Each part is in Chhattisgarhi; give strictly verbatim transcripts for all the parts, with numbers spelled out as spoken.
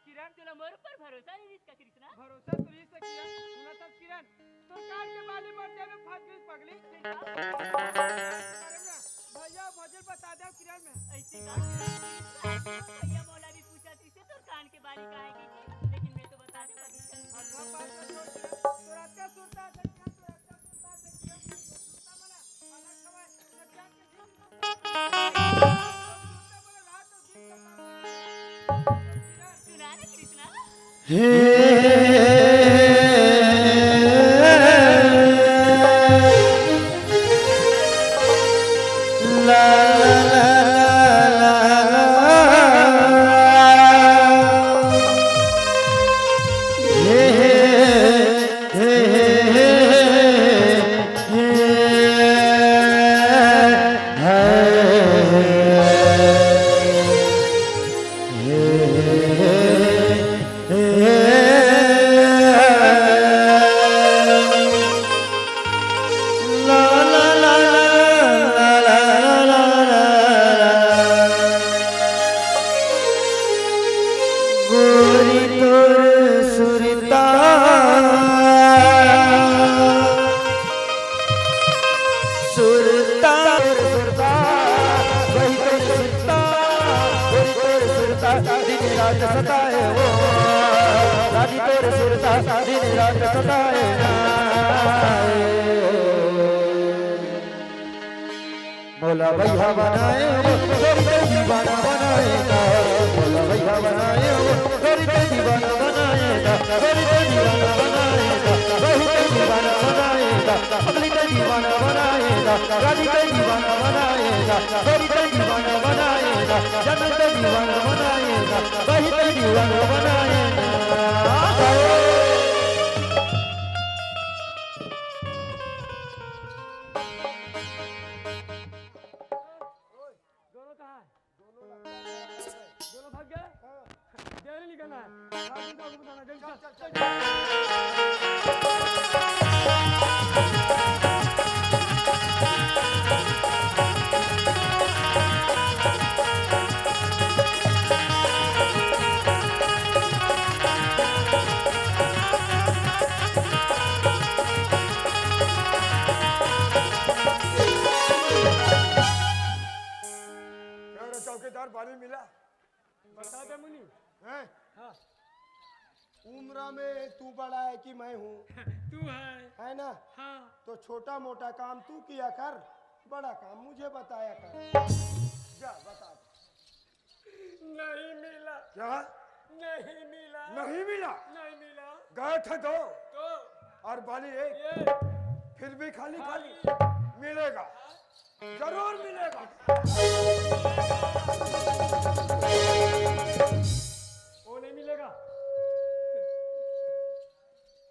किरण, तोला मोर ऊपर भरोसा नहीं इसका कृष्णा? भरोसा तो इस किरण, सुना था किरण, तोर कान के बाली मर जाए में फंस गई पगली। भैया भजन बता दे किरण में। ऐसे का? भैया मोला भी पूछा तो इसे तोर कान के बाली कहाँ है गिरी? लेकिन मैं तो बता दे पगली। अच्छा बात कर, तोर अतका सुरता है किरण, तोर अतका सुरता है किरण, सुरता मना, अलग खवाए। गोरी तोर सुरता, सुरता, सुरता, वही तोर सुरता, गोरी तोर सुरता, दिन रात सताए वो, रानी तोर सुरता, दिन रात सताए ना। मोला भैया बनाए वो, तोरी ते दीवाना बनाए ना। मोला भैया बनाए वो, तोरी ते दीवाना बनाए ना। तोरी ते दीवाना बनाए ना। वही ते दीवाना बनाए ना। पगली ते दीवाना बनाए ना। रानी ते दीवाना बनाए ना। तोरी ते दीवाना बनाए ना। जनम ते दीवाना बनाए ना। वही ते दीवाना बनाए ना। दोनों कहाँ है? दोनों भाग गए? हाँ। देरी नहीं करना है। हाँ, तुम लोग बताना, जल्दी चल, चल, चल। क्या रे चौकीदार, बाली मिला? बता दे मुनि। हैं? हाँ। उम्र में तू बड़ा है कि मैं हूँ? तू है। है ना? हाँ। तो छोटा मोटा काम तू किया कर, बड़ा काम मुझे बताया कर। जा बता। नहीं मिला। क्या? नहीं मिला। नहीं मिला? नहीं मिला। गए थे दो। दो। और बाली एक। ये। फिर भी खाली खाली। खाली। मिलेगा। हाँ। जरूर मिलेगा। वो नहीं मिलेगा।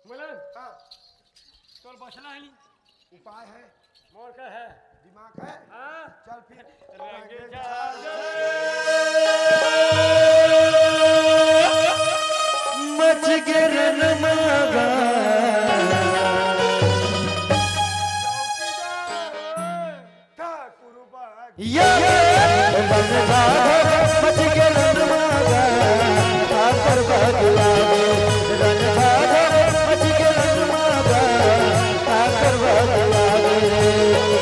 मलन। हाँ। तोर बचना है नहीं। उपाय है। मोर का है। दिमाग है। हाँ। चल फिर। रंग झाड़। मच गे रण मागा। ठाकुर बाग। या रण झाड़ मच गे रण मागा, ठाकुर बाग लागे। रण झाड़ मच गे रण मागा, ठाकुर बाग लागे।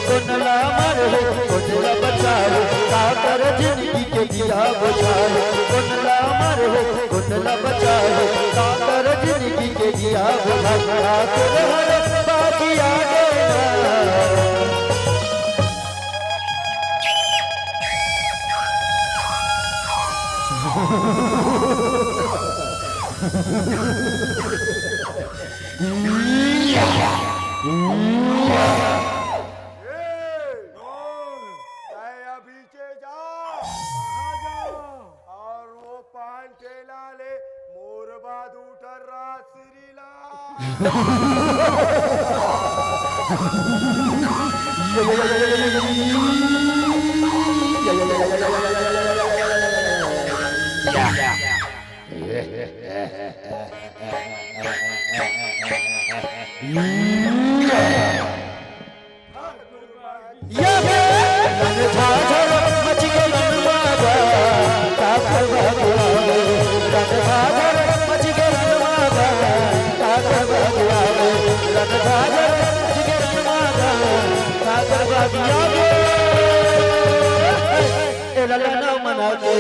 कोन ला मारे हो, कोन ला बचावे, का कर जिंदगी के दिया बुझावे। कोन ला मारे हो, कोन ला बचावे, का कर जिंदगी के दिया बुझावे। ठाकुर हर बाकी आ गया। ए, तय अभी चे जा। ए ललना मना के।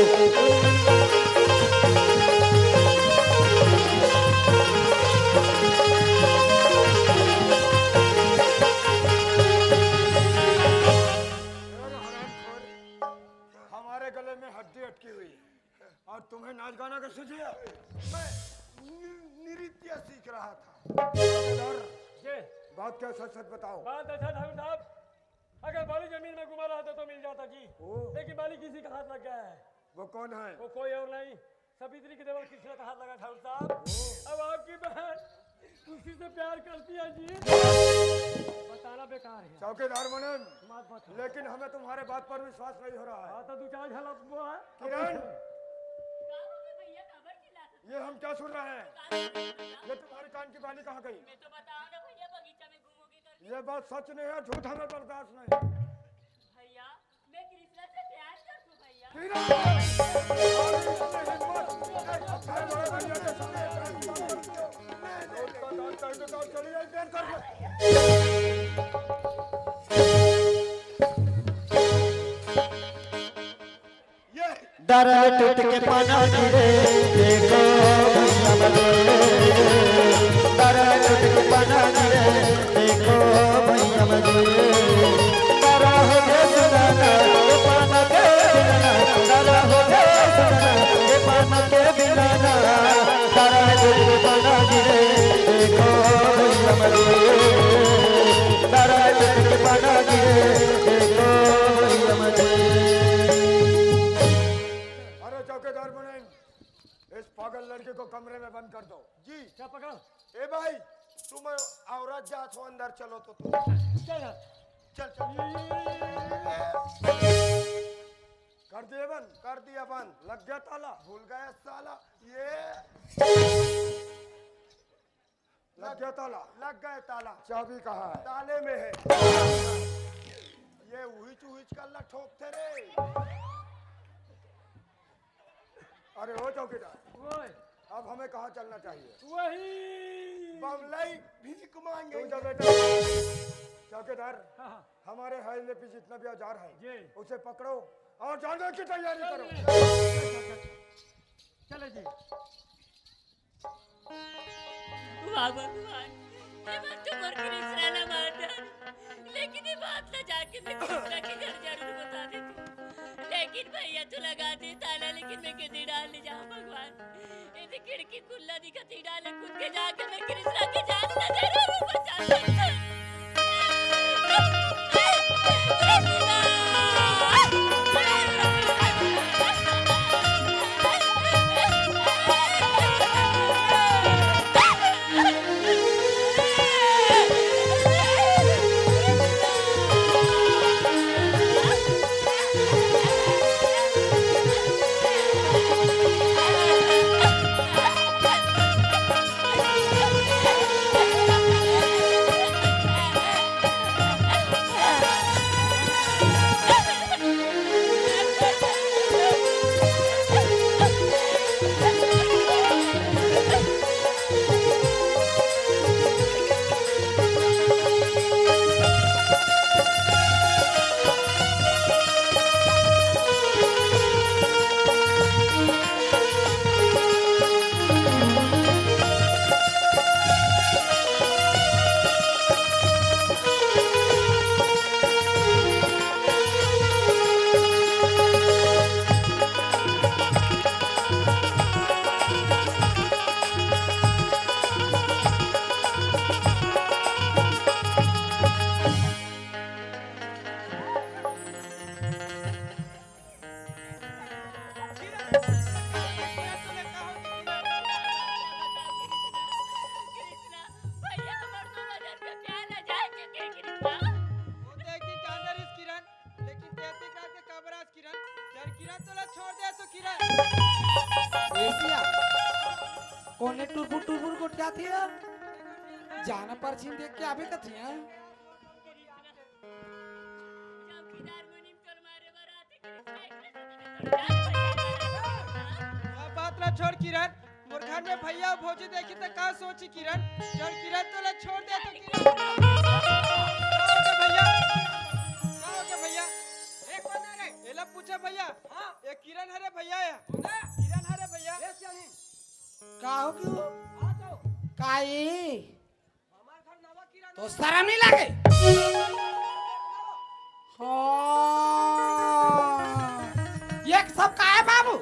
हमारे गले में हड्डी अटकी हुई है और तुम्हें नाच गाना का सूझ गया? मैं नृ-, नृत्य सीख रहा था। जी। बात क्या, सच सच बताओ। बात ऐसा, ठाकुर साहब, अगर बाली जमीन में गुमा रहता तो मिल जाता जी, ओ। लेकिन बाली किसी का हाथ लग गया है। वो कौन है? वो कोई और नहीं, सावित्री के देवर कृष्णा का हाथ लगा, ठाकुर साहब। ओ। अब आपकी बहन उसी से प्यार करती है जी। बताना बेकार है। चौकीदार मनन, मत बताओ। लेकिन हमें तुम्हारे बात पर विश्वास नहीं हो रहा है। हाँ, तो दो चार झलक वो है। किरण, ये हम क्या सुन रहे हैं? ये तुम्हारे कान की बाली कहाँ गई? मैं तो बताओ ना भैया, बगीचा में घूमोगे करके। ये बात सच नहीं है, झूठ हमें बर्दाश्त नहीं। भैया, मैं कृष्णा से प्यार करती हूँ भैया। किरण! अपने बड़े भैया के सामने प्यार की बात करती हो। झूठ का दांत काट के चली जाए, प्यार कर ले। ये दरल टूट के पाना गिरे, देखो भैया मजे। दरल टूट के पाना गिरे, देखो भैया मजे। दरा हो गए सुनाना, ये पाना के बिना। दरा हो गए सुनाना, ये पाना के बिना। दरल टूट के पाना गिरे, देखो भैया मजे। दरल टूट के पाना गिरे, देखो भैया मजे। अरे चौकीदार मुनीम, इस पागल लड़के को कमरे में बंद कर दो। जी। क्या पकड़? ए भाई, तुम औरत जात हो, अंदर चलो तो तुम। चल। चल, चल। कर दिए बंद? कर दिया बंद। लग गया ताला? भूल गया साला। ये लग गया ताला? लग गया ताला। चाबी कहाँ है? ताले में है। ये उहिच उहिच कर ला ठोकते रे। अरे ओ चौकीदार, ओए। अब हमें कहाँ चलना चाहिए? वही। बमलई भीख मांगे। तू जा बेटा। चौकीदार, हाँ, हाँ। हमारे हाईवे पे जितना भी औजार है, जी। उसे पकड़ो और जाने की तैयारी करो। चले जी। वाह भगवान, ये बात तो मोर कृष्णा ला मार डार। लेकिन ये बात ला जाके मैं कृष्णा के घर जरूर बता देती। लेकिन भैया तो लगा दे ताला, लेकिन मैं कैसे डाल ले जाऊं भगवान? ये तो खिड़की खुला दिखत ही डाले, खुद के जाके मैं कृष्णा के जान ला जरूर बचा सकती। आथे? जाना परछी म देख के आबे कथे, हाँ? अब बात ला छोड़ किरण, मोर घर में भैया अउ भौजी देखी त का सोची किरण? चल किरण, तोला छोड़ दे तो किरण। का हो गे भैया? का हो गे भैया? ए, कोन हरे? एला पूछे भैया। हाँ। ए किरण हरे भैया, ए। कोन हे? किरण हरे भैया। ए, क्या नहीं? का हो गे वो? हाँ तो। का ए? तो शरम नहीं लगे? हाँ। ये सब का है बाबू?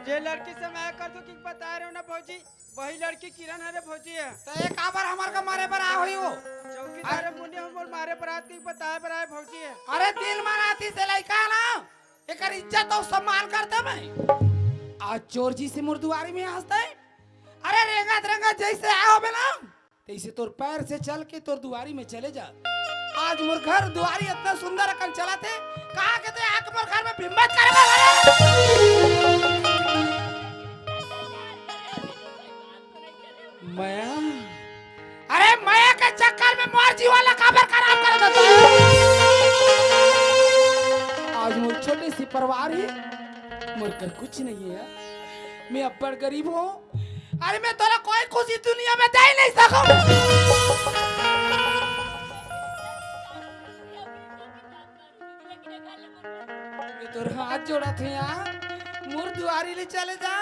जे लड़की से मैं कर दो कि बता रहे हो ना भौजी, वही लड़की किरण हरे भौजी है। तो एक आबर हमार का मारे बर आ होई वो। चौकीदार मुन्नी हम बोल मारे बर आत की बताए बर आए भौजी है। अरे दिल मनाती से लइका ना, एकर इज्जत अउ सम्मान करते मैं। आज चोर जी से मोर दुआरी में हंसते। अरे रेंगत रेंगत जैसे आए होबे ना, तैसे तोर पैर से चल के तोर दुआरी में चले जा। आज मोर घर दुआरी इतना सुंदर अकन चलत हे, कहा के ते आके मोर घर में बिम्बत करे बर आए। मया, अरे मया के चक्कर में मोर जीवन ला काबर खराब कर देता है? आज मोर छोटे सी परिवार हे, मोर घर कुछ नहीं है यार, मैं अब्बड़ गरीब हूँ। अरे मैं तोला कोई खुशी दुनिया में दे ही नहीं सकूं। मैं तोर हाथ जोड़त हूँ यार, मोर दुआरी ले चले जा,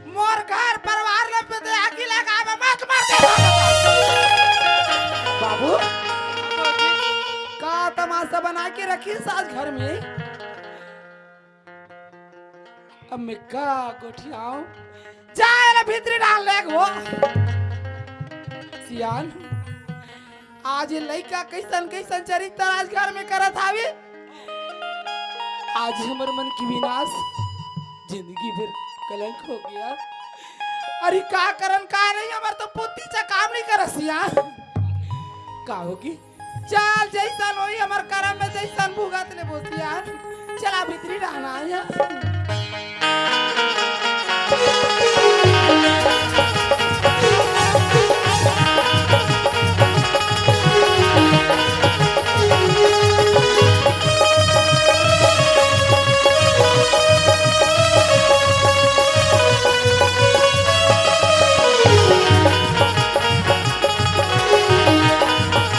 मोर घर परिवार ले पे ते आगी लगावे मत मर जा। बाबू, का तमाशा बना के रखी सास घर में? अब मैं का गोठियाऊं? जा एला भीतरी डाल ले वो। सियान, आज ये लइका कैसन कैसन चरित्र आज घर में करत हावे। आज हमर मन के विनाश, जिंदगी भर कलंक हो गया। अरे का करन का नहीं, हमर तो बुद्धि च काम नहीं करत सियान। का होगी? चल, जैसन होई हमर करम में, जैसन भुगत लेबो सियान। चला भीतरी रहना है।